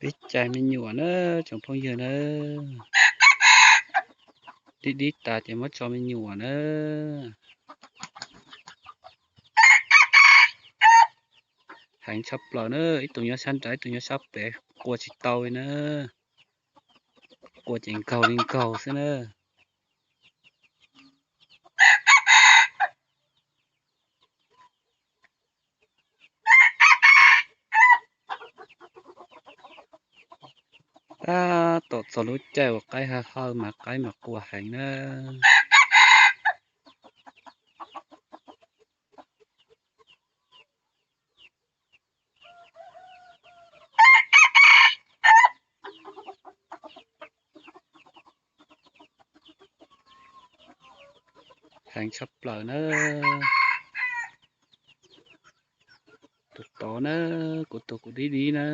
Peb cais me nyuam na, tsoom phooj ywg na. Dib dib tas ces muab tso me nyuam na. Heev tshaj plaws na, ib tug nyob sab nrad ib tug nyob sab pem, qua tsis tau li na. Qua ces nkaug li nkaug xwb na. Tab tom txog lub caij uas qaib hawj hawj mas qaib mas qua heev na. Heev tshaj plaws na. Tus tod na, kuv tus kuv dib dib na.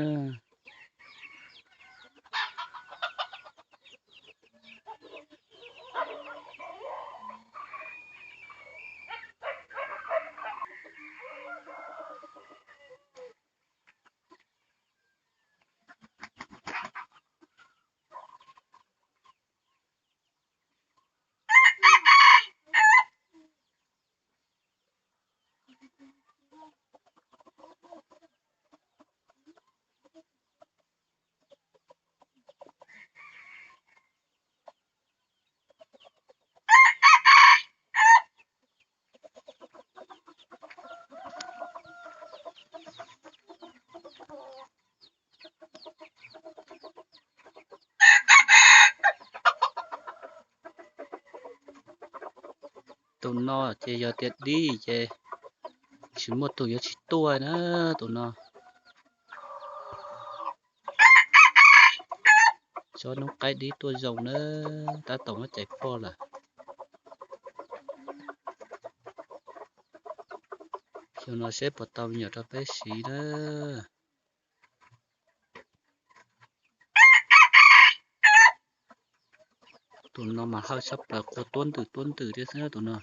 Tus no ces yog tias dib ces tsis muaj tus yuav tsis tuaj na, tus no. Tsob noob qaib dib tuaj zoo na, tab tom muab cais poj lawm. Xyoo no seb puas tau me nyuam rau peb siv na. Tus no mas hawj tshaj plaws, qua tuab ntws tuab ntws thiab xwb tus no.